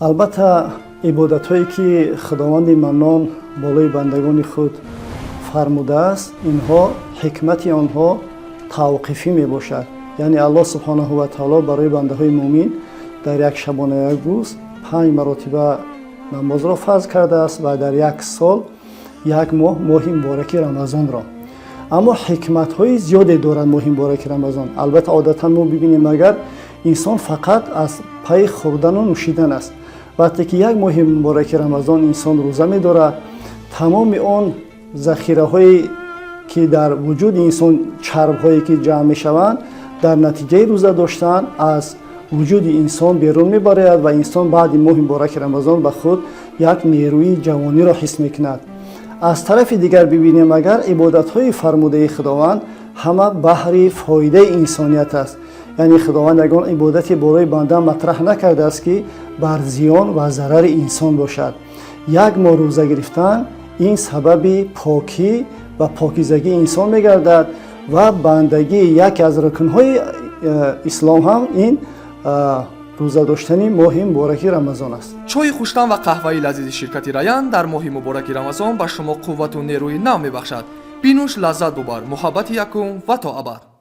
Албатта, ибодатҳое, ки Худованди Маннон болои бандагони худ фармудааст, инҳо ҳикмати онҳо тавқифӣ мебошад. Яъне Аллоҳ субҳонаҳу ва таоло барои бандаҳои муъмин дар як шабона, як рӯз панҷ маротиба намозро фарз кардааст ва дар як сол як моҳ, моҳи мубораки Рамазонро. Аммо ҳикматҳои зиёде дорад моҳи мубораки Рамазон. Албатта, одатан мо бибинем агар, инсон фақат аз пайи хӯрдану нӯшидан аст. Вақте ки як моҳи мубораки Рамазон инсон рӯза медорад, тамоми он захираҳое, ки дар вуҷуди инсон, чарбҳое, ки ҷамъ мешаванд, дар натиҷаи рӯза доштан аз вуҷуди инсон берун мебарояд ва инсон баъди моҳи мубораки Рамазон ба худ як нерӯи ҷавониро ҳис мекунад. Аз тарафи дигар бибинем агар, ибодатҳои фармудаи Худованд ҳама баҳри фоидаи инсоният аст. Яъне Худованд ягон ибодате болои банда матраҳ накардааст, ки бар зиён ва зарари инсон бошад. Як моҳ рӯза гирифтан ин сабаби покӣ ва покизагии инсон мегардад ва бандагии яке аз рукнҳои ислом ҳам ин рӯза доштани моҳи мубораки Рамазон аст. Чойи хуштаъм ва қаҳваи лазизи ширкати «Раян» дар моҳи мубораки Рамазон ба шумо қуввату нерӯи нав мебахшад. Бинӯш, лаззат бубар, муҳаббати якум ва то абад.